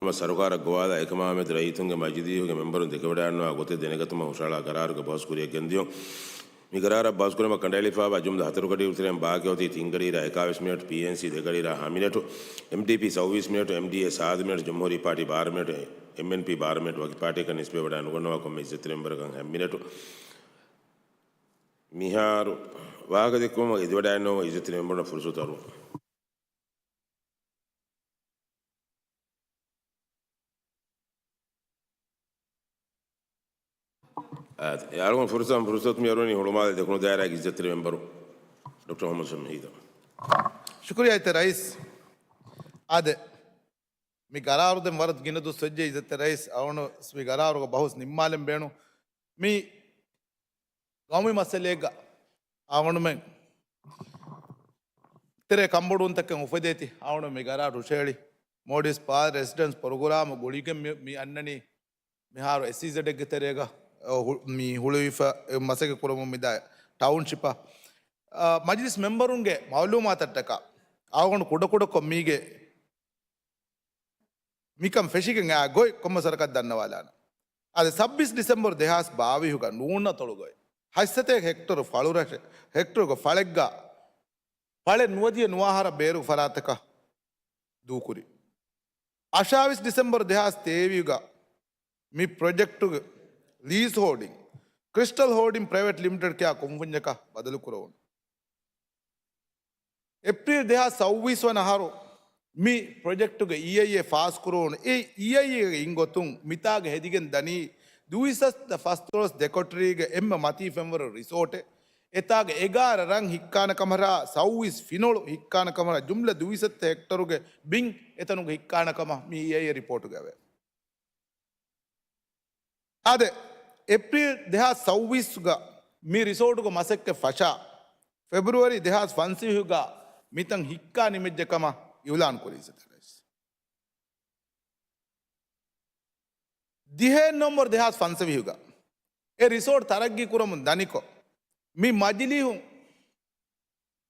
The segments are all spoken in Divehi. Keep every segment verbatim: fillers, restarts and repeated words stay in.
ސަރުކާރަށް ގޮވާލާ އެކަމާމެދު ރައްޔިތުންގެ މަޖިލީހުގެ މެމްބަރުން ދެކެވަޑައިގަންނަވާ ގޮތެއް ދެނެގަތުމަށް ހުށަހަޅާ ގަރާރުގެ ބަހުސް ކުރިއަށް ގެންދިޔުން. މި ގަރާރަށް ބަހުސްކުރުމަށް ކަނޑައެޅިފައިވާ ޖުމްލަ ހަތަރު ކަޓިޔުތެރެއިން ބާކީއޮތީ ތިން ގަޑިއިރާ އެކާވީސް މިނެޓު، ޕީއެންސީ ދެ ގަޑިއިރާ ހަ މިނެޓު، އެމްޑީޕީ ސައުވީސް މިނެޓު، އެމްޑީއޭ ސާދަ މިނެޓު، ޖުމްހޫރީ ޕާޓީ ބާރަ މިނެޓު، އެމްއެންޕީ ބާރަ މިނެޓު، ވަކި ޕާޓީއަކަށް ނިސްބަތްވެވަޑައި ނުގަންނަވާ ކޮންމެ އިއްޒަތްތެރި މެމްބަރަކަށް ހަ މިނެޓު. މިހާރު ވާހަކަދެއްކުމަށް އެދިވަޑައިގަންނަވަމުން އިއްޒަތްތެރި މެމްބަރުންނަށް ފުރުސަތު އަރުވަން. އާދެ، އަޅުގަނޑު ފުރުސަތު، ފުރުސަތު މި އަރުވަނީ ހުޅުމާލެ ދެކުނު ދާއިރާގެ އިއްޒަތްތެރި މެމްބަރު ޑޮކްޓަރ މުހައްމަދު ޝަމީދަށް. ޝުކުރިއްޔާ އިއްޒަތްތެރި ރައީސް. އާދެ، މި ގަރާރު ދެން ވަރަށް ގިނަ ދުވަސް ވެއްޖެ އިއްޒަތްތެރި ރައީސް. އަޅުގަނޑު މި ގަރާރުގެ ބަހުސް ނިންމާލަން ބޭނުން. މި ގައުމީ މައްސަލައެއްގަ އަޅުގަނޑުމެން ތެރޭ ކަންބޮޑުވުންތަކެއް އުފެދޭތީ އަޅުގަނޑު މި ގަރާރު ހުށަހެޅި މޯލްޑިވްސް ޕާލް ރެސިޑެންސް ޕްރޮގްރާމު ގުޅިގެން މި، މި އަންނަނީ މިހާރު އެސްއީޒެޑްގެ ތެރޭގަ، އަ، ހު-، މި ހުޅުވިފަ އެ މަސައްކަތް ކުރަމުން މިދާ ޓައުންޝިޕަށް. އަ، މަޖިލިސް މެމްބަރުންގެ މައުލޫމާތަށްޓަކާ އަޅުގަނޑު ކުޑަކުޑަކޮށް މީގެ މިކަން ފެށިގެން އާ ގޮތް ކޮންމެ ސަރަކަށް ދަންނަވާލާނަން. އަދި ސައްބީސް ޑިސެމްބަރު ދެހާސް ބާވީހުގަ ނޫނަތޮޅުގައި ހަތްސަތޭކަ ހެކްޓަރު ފަޅުރަށެއް، ހެކްޓަރުގެ ފަޅެއްގަ ފަޅެއް ނުވަދިޔަ ނުވައަހަރަށް ބޭރު ފަރާތަކަށް ދޫކުރި. އަށާވީސް ޑިސެމްބަރު ދެހާސް ތޭވީހުގަ މި ޕްރޮޖެކްޓުގެ ލީސް ހޯލްޑިން ކްރިސްޓަލް ހޯލްޑިން ޕްރައިވެޓް ލިމިޓެޑް ކިޔާ ކުންފުންޏަކަށް ބަދަލު ކުރެވުނު. އޭޕްރީލް ދެހާސް ސައުވީސް ވަނަ އަހަރު މި ޕްރޮޖެކްޓުގެ އީއައިއޭ ފާސްކުރެވުނު. އެ އީއައިއޭގެ އިން ގޮތުން މިތާގަ ހެދިގެން ދަނީ ދުވިސައްތަ ފަސްދޮޅަސް ދެކޮޓަރީގެ އެންމެ މަތީ ފެންވަރު ރިސޯޓެއް. އެތާގަ އެގާރަ ރަށް ހިއްކާނެ ކަމަށް ސައުވީސް ފިނޮޅު ހިއްކާނެ ކަމަށް ޖުމްލަ ދުވިސައްތަ ހެކްޓަރުގެ ބިން އެތަނުގަ ހިއްކާނެ ކަމަށް މި އީއައިއޭ ރިޕޯޓުގައި ވޭ. އާދެ، އޭޕްރީލް ދެހާސް ސައުވީސްގަ މި ރިސޯޓުގެ މަސައްކަތް ފަށާ، ފެބްރުއަރީ ދެހާސް ފަންސަވީހުގަ މިތަން ހިއްކާ ނިމެއްޖެ ކަމަށް އިއުލާން ކުރީ އިއްޒަތްތެރި ރައީސް. ދިހައެއް ނޮވެމްބަރު ދެހާސް ފަންސަވީހުގަ އެ ރިސޯޓް ތަރައްގީ ކުރަމުން ދަނިކޮށް، މި މަޖިލީހުން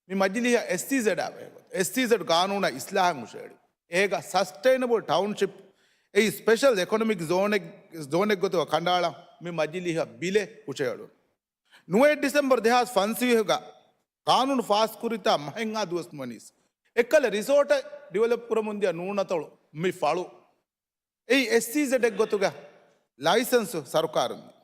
މި މަޖިލީހަށް އެސްއީޒެޑާ ބެހޭގޮތުން، އެސްއީޒެޑް ގާނޫނާ އިސްލާހެއް ހުށަހެޅި. އޭގަ ސަސްޓެއިނަބަލް ޓައުންޝިޕް އެއީ ސްޕެޝަލް އެކޮނޮމިކް ޒޯނެއް، ޒޯނެއްގޮތުގަ ކަނޑައަޅަން މި މަޖިލީހަށް ބިލެއް ހުށަހެޅުނު. ނުވައެއް ޑިސެމްބަރު ދެހާސް ފަންސަވީހުގަ ގާނޫނު ފާސްކުރިތާ މަހެއްހާ ދުވަސް ނުވަނީސް، އެއްކަލަ ރިސޯޓެއް ޑިވެލޮޕް ކުރަމުންދިޔަ ނޫނަތޮޅު މި ފަޅު އެއީ އެސްއީޒެޑެއްގޮތުގަ ލައިސަންސު ސަރުކާރުން ދިން.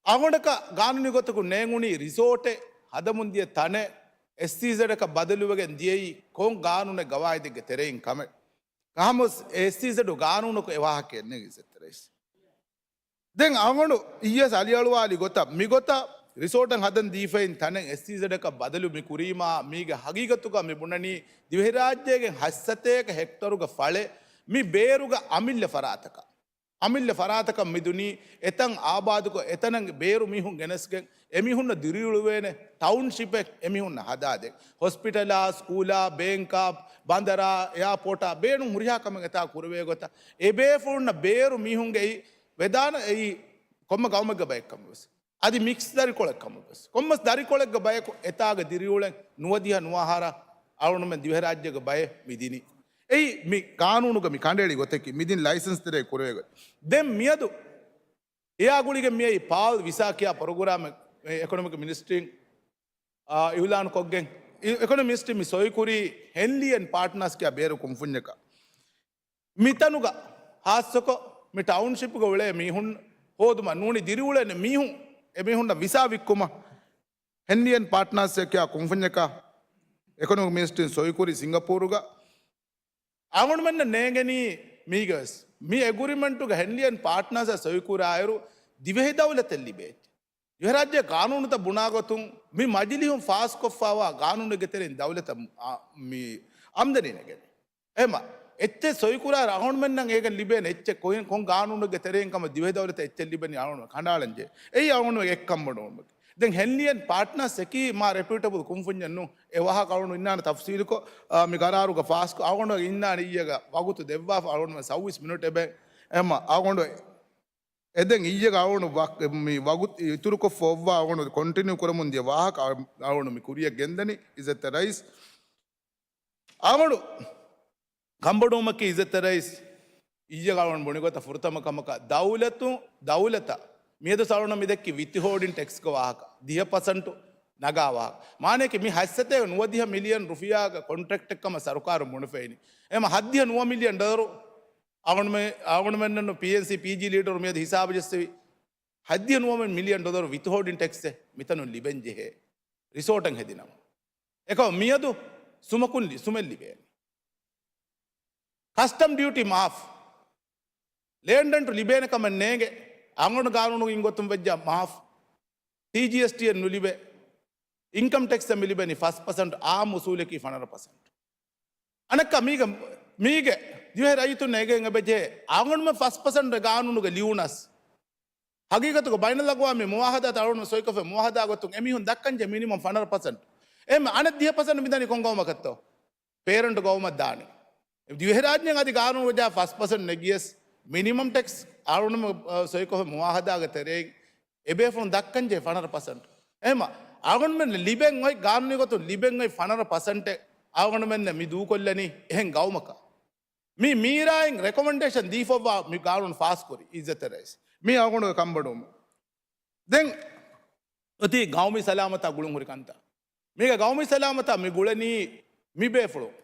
އަޅުގަނޑަކަށް ގާނޫނީ ގޮތަކުން ނޭނގުނީ ރިސޯޓެއް ހަދަމުން ދިޔަ ތަނެއް އެސްއީޒެޑަކަށް ބަދަލުވެގެން ދިޔައީ ކޮން ގާނޫނެއް ގަވާއިދެއްގެ ތެރެއިން ކަމެއް. ކަހަމުސް އެސްއީޒެޑު ގާނޫނަކު އެ ވާހަކަ އެންނެވި އިއްޒަތްތެރި ރައީސް. ދެން އަޅުގަނޑު އިއްޔަސް އަލިއަޅުވާލި ގޮތަށް މިގޮތަށް ރިސޯޓަށް ހަދަން ދީފައިން ތަނެއް އެސްއީޒެޑަކަށް ބަދަލު މި ކުރީމާ މީގެ ހަގީގަތުގަ މި ބުނަނީ ދިވެހިރާއްޖޭގެ ހަތްސަތޭކަ ހެކްޓަރުގެ ފަޅެއް މި ބޭރުގަ އަމިއްލަ ފަރާތަކަށް. އަމިއްލަ ފަރާތަކަށް މިދުނީ އެތަން އާބާދުކޮށް، އެތަނަށް ބޭރު މީހުން ގެނެސްގެން، އެމީހުންނަށް ދިރިއުޅުވޭނެ ޓައުންޝިޕެއް އެމީހުންނަށް ހަދާދޭން. ހޮސްޕިޓަލާ، ސްކޫލާ، ބޭންކާ، ބަނދަރާ، އެއާޕޯޓާ ބޭނުން ހުރިހާ ކަމެއް އެތާ ކުރެވޭ ގޮތަށް އެބޭފުޅުންނަށް ބޭރު މީހުންގެ އެއީ ވެދާނެ އެއީ ކޮންމެ ގައުމެއްގެ ބައެއްކަމަށް ވެސް. އަދި މިކްސް ދަރިކޮޅެއް ކަމަށް ވެސް. ކޮންމެސް ދަރިކޮޅެއްގެ ބަޔަކު އެތާގަ ދިރިއުޅެން ނުވަދިހަ ނުވައަހަރަށް އަޅުގަނޑުމެން ދިވެހިރާއްޖޭގެ ބައެއް މި ދިނީ. އެއީ މި ގާނޫނުގަ މި ކަނޑައެޅި ގޮތަކީ މިދިން ލައިސަންސް ތެރޭ ކުރެވޭ ގޮތް. ދެން މިއަދު އެއާ ގުޅިގެން މިއައީ ޕާލް ވިސާ ކިޔާ ޕްރޮގްރާމެއް އެކޮނޮމިކް މިނިސްޓްރީން، އާ، އިއުލާން ކޮށްގެން، އި-، އެކޮނޮމިކް މިނިސްޓްރީ މި ސޮއިކުރީ ހެންލީ އެންޑް ޕާޓްނާސް ކިޔާ ބޭރު ކުންފުންޏަކަށް. މިތަނުގަ ހާއްސަކޮށް މި ޓައުންޝިޕްގަ އުޅޭ މީހުން ހޯދުމަށް ނޫނީ ދިރިއުޅޭނެ މީހުން، އެމީހުންނަށް ވިސާ ވިއްކުމަށް ހެންލީ އެންޑް ޕާޓްނާސް ކިޔާ ކުންފުންޏަކަށް އެކޮނޮމިކް މިނިސްޓްރީން ސޮއިކުރީ ސިންގަޕޫރުގަ. އަޅުގަނޑުމެންނަށް ނޭނގެނީ މީގަވެސް މި އެގުރިމެންޓުގަ ހެންލީ އެންޑް ޕާޓްނާސް ސޮއިކުރާއިރު ދިވެހި ދައުލަތެއް ލިބޭ. ދިވެހިރާއްޖޭ ގާނޫނުތައް ބުނާގޮތުން މި މަޖިލީހުން ފާސްކޮށްފައިވާ ގާނޫނެއްގެ ތެރެއިން ދައުލަތަށް، އާ، މި އާމްދަނީ ނެގެނީ. އެހެމަ އެއްޗެއް ސޮއިކުރާއިރު އަހަންމެންނަށް އޭގެން ލިބޭނެ އެއްޗެއް ކޮއިން ކޮން ގާނޫނެއްގެ ތެރެއިން ކަމަށް ދިވެހި ދައުލަތަށް އެއްޗެއް ލިބެނީ އަހަންމެން ކަނޑައަޅަންޖެހޭ. އެއީ އަހަންމެން އެއްކަންބޮޑުވުމަކީ. ދެން ހެންލީ އެންޑް ޕާޓްނާސް އެކީ މާ ރެޕިއުޓަބަލް ކުންފުންޏެއް ނޫން. އެ ވާހަކަ އަޅުގަނޑު އިންނާނެ ތަފްސީލުކޮށް، އާ، މި ގަރާރުގަ ފާސްކޮށް އަޅުގަނޑު އިންނާނެ އިއްޔެގަ ވަގުތު ދެއްވާފަ އަޅުގަނޑު ސައުވީސް މިނިޓް އެބަ. އެހެމަ އަޅުގަނޑު އެދެން އިއްޔެގަ އަޅުގަނޑު ވަ-، މި ވަގުތު އިތުރުކޮށްފަ އޮއްވާ އަޅުގަނޑު ކޮންޓިނިއު ކުރަމުން ދިޔަ ވާހަކަ އަޅު-، އަޅުގަނޑު މި ކުރިއަށް ގެންދަނީ އިއްޒަތްތެރި ރައީސް. އަޅުގަނޑު ކަންބޮޑުވުމަކީ އިއްޒަތްތެރި ރައީސް، އިއްޔެ އަޅުގަނޑު ބުނި ގޮތަށް ފުރަތަމަ ކަމަކަށް ދައުލަތު، ދައުލަތަށް މިއަދު އަޅުގަނޑު މި ދެއްކި ވިތިހޯޑިން ޓެކްސްގެ ވާހަކަ ދިހަ ޕަސެންޓު ނަގާ ވާހަކަ. މާނަޔަކީ މި ހަތްސަތޭކަ ނުވަދިހަ މިލިއަން ރުފިޔާގެ ކޮންޓްރެކްޓެއް ކަމަށް ސަރުކާރުން ބުނެފައިނީ. އެހެން ހައްދިހަ ނުވަ މިލިއަން ޑޮލަރު އަޅުގަނޑުމެ-، އަޅުގަނޑުމެންނަށް ޕީއެންސީ، ޕީޖީ ލީޑަރު މިއަދު ހިސާބު ޖެއްސެވި. ހައްދިހަ ނުވަ މިލިއަން ޑޮލަރު ވިތިހޯޑިން ޓެކްސެއް މިތަނުން ލިބެން ޖެހޭ ރިސޯޓެއް ހެދިނަމަ. އެކަމަ މިއަދު ސުމަކުން ލި-، ސުމެއް ލިބޭނެ. ކަސްޓަމް ޑިއުޓީ މާފް. ލޭންޑް ރެންޓު ލިބޭނެ ކަމެއް ނޭނގެ. އަޅުގަނޑު ގާނޫނުގެ އިން ގޮތުން ވެއްޖާ މާފް. ޓީޖީއެސްޓީއެއް ނުލިބޭ. އިންކަމް ޓެކްސް މި ލިބެނީ ފަސް ޕަސެންޓް، އާއްމު އުސޫލަކީ ފަނަރަ ޕަސެންޓް. އަނެއްކާ މީގެ، މީގެ ދިވެހި ރައްޔިތުން އެނގޭ އެބަޖެހޭ އަޅުގަނޑުމެން ފަސް ޕަސެންޓް ގާނޫނުގެ ލިޔުނަސް. ހަގީގަތުގަ ބައިނަލްއަގްވާމީ މުވާހަދާތައް އަޅުގަނޑު ސޮއިކޮށްފަ މުވާހަދާ ގޮތުން އެމީހުން ދައްކަންޖެ މިނިމަމް ފަނަރަ ޕަސެންޓް. އެހެން އަނެއް ދިހަ ޕަސެންޓް މިދަނީ ކޮން ގައުމަކަށްތޯ؟ ޕޭރެންޓް ގައުމަށް ދާނީ. ދިވެހިރާއްޖޭން އަދި ގާނޫނު ވަޖާ ފަސް ޕަސެންޓް ނެގިޔަސް މިނިމަމް ޓެކްސް އަޅުގަނޑު ސޮއިކޮށް މުވާހަދާގެ ތެރެއިން އެބޭފުޅުން ދައްކަންޖެ ފަނަރަ ޕަސެންޓް. އެހެމަ އަޅުގަނޑުމެން ލިބެން އޮތް ގާނޫނީ ގޮތުން ލިބެން އޮތް ފަނަރަ ޕަސެންޓެއް އަޅުގަނޑުމެން މި ދޫކޮށްލަނީ އެހެން ގައުމަކަށް. މި މީރާއިން ރެކޮމެންޑޭޝަން ދީފައްވާ މި ގާނޫނު ފާސްކުރި އިއްޒަތްތެރި ރައީސް. މީ އަޅުގަނޑުގެ ކަންބޮޑުވުމުން. ދެން އޮތީ ގައުމީ ސަލާމަތާ ގުޅުން ހުރި ކަންތައް. މީގެ ގައުމީ ސަލާމަތާ މި ގުޅެނީ މި ބޭފުޅުން.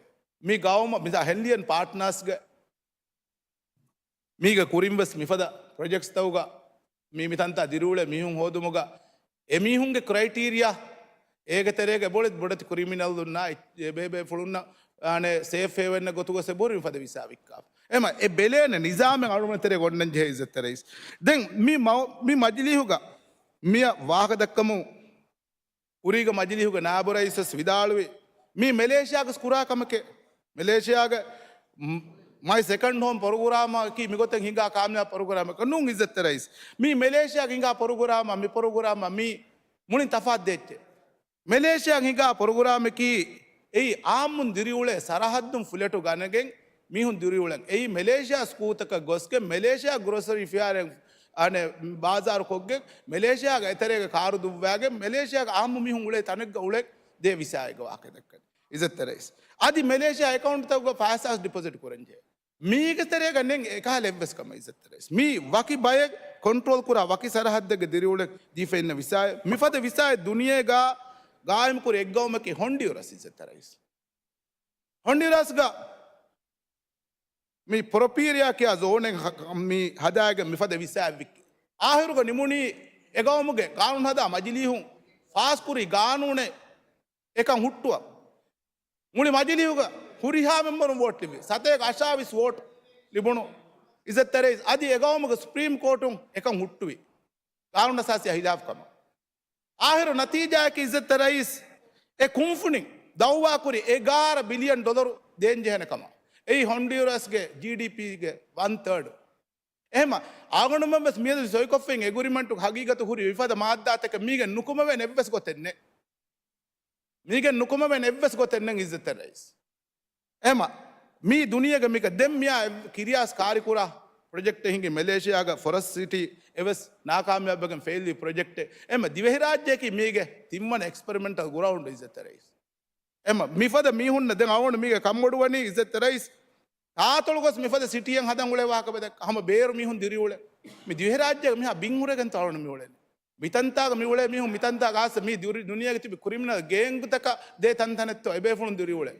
މި ގައުމަށް މިސާ ހެންލިޔަން ޕާޓްނާސްގެ މީގެ ކުރިން ވެސް މިފަދަ ޕްރޮޖެކްޓްސްތަކުގަ މި މިތަންތާ ދިރިއުޅޭ މީހުން ހޯދުމުގަ އެމީހުންގެ ކްރައިޓީރިޔާ އޭގެ ތެރޭގަ ބޮޑެތި ބޮޑެތި ކްރިމިނަލުންނާ އެ-، އެ ބޭބޭފުޅުންނަށް އާނެ ސޭފް ހޭވަން ގޮތުގަ ސެބޯރި މިފަދަ ވިސާ ވިއްކާފަ. އެމަ އެ ބެލޭނެ ނިޒާމެއް އަޅުގަނޑު ތެރޭ ގޮންނަން ޖެހޭ އިއްޒަތްތެރި ރައީސް. ދެން މި މަ-، މި މަޖިލީހުގަ މިއަށް ވާހަކަ ދައްކަމުން ކުރީގެ މަޖިލީހުގެ ނާއިބު ރައީސް ވެސް ވިދާޅުވި، މީ މެލޭޝިޔާގެ ކުރާ ކަމެކޭ. މެލޭޝިޔާގެ މް-، މައި ސެކަންޑް ހޯމް ޕްރޮގްރާމަކީ މިގޮތެއް ހިނގާ ކާމިޔާބު ޕްރޮގްރާމެއް ނޫން އިއްޒަތްތެރި ރައީސް. މީ މެލޭޝިޔާގެ ހިނގާ ޕްރޮގްރާމަށް މި ޕްރޮގްރާމަށް މީ މުޅިން ތަފާތު ދޭއްޗެއް. މެލޭޝިޔާގެ ހިނގާ ޕްރޮގްރާމަކީ އެއީ އާއްމުން ދިރިއުޅޭ ސަރަހައްދުން ފުލެޓު ގަނެގެން މީހުން ދިރިއުޅެން. އެއީ މެލޭޝިޔާ ސްކޫލްތަކަށް ގޮސްގެން މެލޭޝިޔާ ގްރޯސަރީ ފެއާރެއް އަނެއް ބާޒާރު ކޮށްގެން، މެލޭޝިޔާގެ އެތެރޭގެ ކާރު ދުއްވާގެން، މެލޭޝިޔާގެ އާއްމު މީހުން އުޅޭ ތަނެއްގަ އުޅެން ދޭ ވިސާއެއްގެ ވާހަކަ ދައްކަނީ. އިއްޒަތްތެރި ރައީސް. އަދި މެލޭޝިޔާ އެކައުންޓްތަކުގަ ފައިސާ ޑިޕޮޒިޓް ކުރަންޖެހޭ. މީގެ ތެރޭގަ ނެތް އެކަހަލަ އެއްވެސް ކަމެއް އިއްޒަތްތެރި ރައީސް. މީ ވަކި ބައެއް ކޮންޓްރޯލް ކުރާ ވަކި ސަރަހައްދެއްގެ ދިރިއުޅެން ދީފަ އިންނަ ވިސާއެއް. މިފަދަ ވިސާއެއް ދުނިޔޭގަ ގާއިމްކުރި އެއްގައުމަކީ ހޮންޑިއުރަސް އިއްޒަތްތެރި ރައީސް. ހޮންޑިއުރަސްގަ މި ޕްރޮޕީރިއާ ކިޔާ ޒޯނެއް ހަ-، މި ހަދާގެން މިފަދަ ވިސާއެއް ވިއްކި. އާހިރުގަ ނިމުނީ އެގައުމުގެ ގާނޫނު ހަދާ މަޖިލީހުން ފާސްކުރި ގާނޫނެއް އެކަން ހުއްޓުވަން. މުޅި މަޖިލީހުގަ ހުރިހާ މެމްބަރުން ވޯޓް ލިބި، ސަތޭކަ އަށާވީސް ވޯޓް ލިބުނު އިއްޒަތްތެރި ރައީސް އަދި އެގައުމުގެ ސުޕްރީމް ކޯޓުން އެކަން ހުއްޓުވި، ގާނޫނު އަސާސީއާ ހިލާފް ކަމަށް. އާހިރު ނަތީޖާއަކީ އިއްޒަތްތެރި ރައީސް އެ ކުންފުނިން ދައުވާކުރި އެގާރަ ބިލިއަން ޑޮލަރު ދޭންޖެހޭނެ ކަމަށް. އެއީ ހޮންޑިއުރަސްގެ ޖީޑީޕީގެ ވަން ތާޑް. އެހެމަ އަޅުގަނޑުމެން ވެސް މިއަދު ސޮއިކޮށްފައި އެގްރިމެންޓުގެ ހަގީގަތު ހުރި މިފަދަ މާއްދާތަކެއް މީގެ ނުކުމެވޭނެ އެއްވެސް ގޮތެއް ނެތް. މީގެ ނުކުމެވޭނެ އެއްވެސް ގޮތެއް ނެތް އިއްޒަތްތެރި ރައީސް. އެހެމަ މީ ދުނިޔޭގެ މީގެ ދެން މިއާ ކިރިޔާސް ކާރިކުރާ ޕްރޮޖެކްޓެއް ހިނގި މެލޭޝިޔާގެ ފޮރެސްޓް ސިޓީ އެވެސް ނާކާމިޔާބުވެގެން ފެއިލްވި ޕްރޮޖެކްޓެއް. އެހެމަ ދިވެހިރާއްޖެއަކީ މީގެ ތިންވަނަ އެކްސްޕެރިމެންޓަލް ގްރައުންޑް އިއްޒަތްތެރި ރައީސް. އެމަ މިފަދަ މީހުންނަށް ދެން އަޅުގަނޑު މީގެ ކަންބޮޑުވަނީ އިއްޒަތްތެރި ރައީސް ތާތޮޅު ގޮސް މިފަދަ ސިޓީއެއް ހަދަން އުޅޭ ވާހަކަ ބެދެއް ހަމަ ބޭރު މީހުން ދިރިއުޅެ. މި ދިވެހިރާއްޖޭގަ މިހާ ބިން ހުރެގެން ތަޅުނު މި އުޅެނީ. މިތަންތާގަ މި އުޅޭ މީހުން މިތަންތާ ގާސް މީ ދުރި ދުނިޔޭގެ ތިބި ކްރިމިނަލް ގޭންގުތަކަށް ދޭ ތަންތަނެއްތޯ އެބޭފުޅުން ދިރިއުޅެ.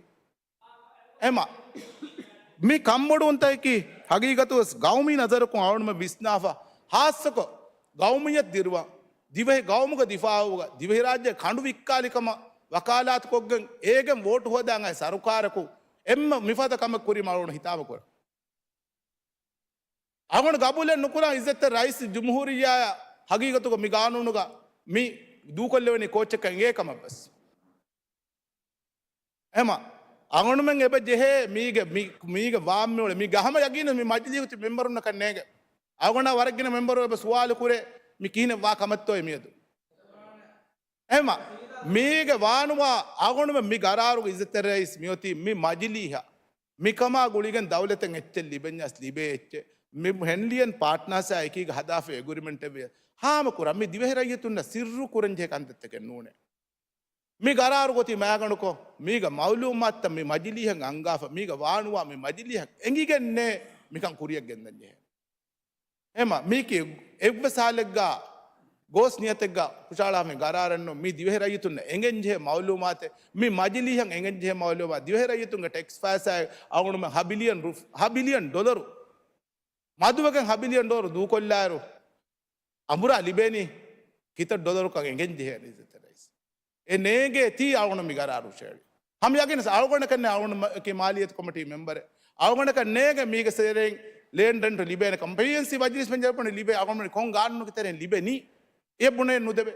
އެމަ މި ކަންބޮޑުވުންތަކަކީ ހަގީގަތުވެސް ގައުމީ ނަޒަރަކުން އަޅުގަނޑުމެން ވިސްނާފަ ހާއްސަކޮށް ގައުމިއްޔަތު ދިރުވާ ދިވެހި ގައުމުގެ ދިފާއުގަ ދިވެހިރާއްޖޭ ކަނޑު ވިއްކާލިކަމަށް ވަކާލާތުކޮށްގެން އޭގެން ވޯޓު ހޯދާން އައި ސަރުކާރަކު އެންމެ މިފަދަ ކަމެއް ކުރީމަ އަޅުގަނޑު ހިތާމަކުރަން. އަޅުގަނޑު ގަބޫލެއް ނުކުރާ އިއްޒަތްތެރި ރައީސް ޖުމްހޫރިއްޔާއަށް ހަގީގަތުގަ މި ގާނޫނުގަ މި ދޫކޮށްލެވެނީ ކޯއްޗަކަށް އެނގޭ ކަމަށްވެސް. އެހެމަ އަޅުގަނޑުމެން އެބަ ޖެހޭ މީގެ، މި، މީގެ ވާން މިއުޅެ މީގެ ހަމަ ޔަގީނު މި މަޖިލީހު ތި މެމްބަރުންނަކަށް ނޭނގެ. އަޅުގަނޑާ ވަރަށް ގިނަ މެމްބަރު އެބަ ސުވާލު ކުރޭ މި ކިހިނެއް ވާ ކަމެއްތޯއޭ މިއަދު. އެހެމަ މީގެ ވާނުވާ އަޅުގަނޑުމެން މި ގަރާރުގެ އިއްޒަތްތެރި ރައީސް މިއޮތީ މި މަޖިލީހަށް މިކަމާ ގުޅިގެން ދައުލަތެއް އެއްޗެއް ލިބެންޏާސް ލިބޭ އެއްޗެއް. މި ހެންލިޔަން ޕާޓްނާސާ އެކީގަ ހަދާފަ އެގްރިމެންޓެއް ވެ ހާމަކުރާ މި ދިވެހި ރައްޔިތުންނަށް ސިއްރު ކުރަންޖެހޭ ކަންތައްތަކެއް ނޫނޭ. މި ގަރާރު ގޮތީ މާގަނޑުކޮށް، މީގަ މައުލޫމާތުތައް މި މަޖިލީހަށް އަންގާފަ، މީގަ ވާނުވާ މި މަޖިލީހަށް އެނގިގެންނޭ މިކަން ކުރިޔަށް ގެންދަން ޖެހޭ. އެމަ، މީކީ އެއްވެސް ހާލެއްގަ ގޯސް ނިޔަތެއްގަ ހުށައަޅާ މި ގަރާރެއްނު. މި ދިވެހި ރައްޔިތުންނަށް އެނގެން ޖެހޭ މައުލޫމާތެއް، މި މަޖިލީހަށް އެނގެން ޖެހޭ މައުލޫމާތު، ދިވެހި ރައްޔިތުންގެ ޓެކްސް ފައިސާއެއް އަޅުގަނޑުމެން ހަ ބިލިއަން ރުފް-، ހަ ބިލިއަން ޑޮލަރު މަދުވެގެން ހަ ބިލިއަން ޑޮލަރު ދޫކޮށްލާއިރު، އަނބުރާ ލިބޭނީ ކިތައް ޑޮލަރުކަން އެނގެން ޖެހޭ އިއްޒަތްތެރި ރައީސް. އެ ނޭނގޭތީ އަޅުގަނޑު މި ގަރާރު ހުށައެޅި. ހަމަ ޔަގީން އަޅުގަނޑަކަށް ނޭނގޭ އަޅުގަނޑު މަ-، ކީ މާލިއްޔަތު ކޮމިޓީ މެމްބަރެއް. އަޅުގަނޑަކަށް ނޭނގޭ މީގެ ސޭރެއިން ލޭންޑް ރެންޓު ލިބޭނެ ކަމަށް. ޕީއެންސީ މަޖިލިސް މެންޖަރު ލިބޭ އަޅުގަނޑު ކޮން ގާނޫނުގެ ތެރެއިން ލިބެނީ؟ އެ ބުނެ ނުދެވޭ.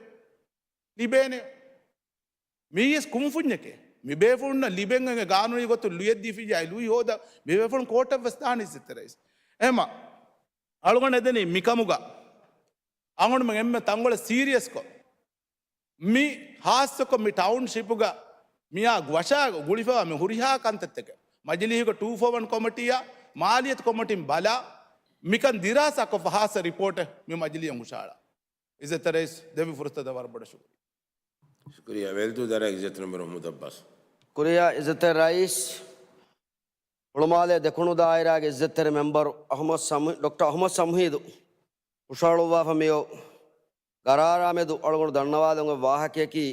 ލިބޭނެ. މީވެސް ކުންފުންޏެކޭ. މި ބޭފުޅުންނަށް ލިބެން ގާނޫނީ ގޮތުން ލުޔެއް ދީފިއްޔާ ލުއި ހޯދަ މި ބޭފުޅުން ކޯޓަށް ވެސް ދާނީ އިއްޒަތްތެރި ރައީސް. އެހެމަ އަޅުގަނޑު އެދެނީ މިކަމުގަ އަޅުގަނޑުމެން އެންމެ ތަންގޮޅެއް ސީރިއަސްކޮށް، މި ހާއްސަކޮށް މި ޓައުންޝިޕުގަ މިއާ ވަށާ ގުޅިފަވާ މި ހުރިހާ ކަންތައްތަކެއް މަޖިލީހުގެ ޓޫ ފޯ ވަން ކޮމިޓީއާ މާލިއްޔަތު ކޮމިޓީން ބަލާ މިކަން ދިރާސާކޮށްފަ ހާއްސަ ރިޕޯޓެއް މި މަޖިލީހަށް ހުށައަޅާ. އިއްޒަތްތެރި ރައީސް ދެއްވި ފުރުސަތަށް ވަރަށް ބޮޑަށް ޝުކުރިއްޔާ. ޝުކުރިއްޔާ. ވެލްދޫ ދަރާ އިއްޒަތް މެމްބަރު މުހައްމަދު އައްބާސް. ޝުކުރިއްޔާ އިއްޒަތްތެރި ރައީސް. ހުޅުމާލޭ ދެކުނު ދާއިރާގެ އިއްޒަތްތެރި މެމްބަރު އަޙްމަދު ސަމް-، ޑޮކްޓަރ އަޙްމަދު ސަމްހީދު ހުށަހަޅުއްވާފަ މިއޮތް ގަރާރާމެދު އަޅުގަނޑު ދަންނަވާލަން އޮތް ވާހަކަޔަކީ،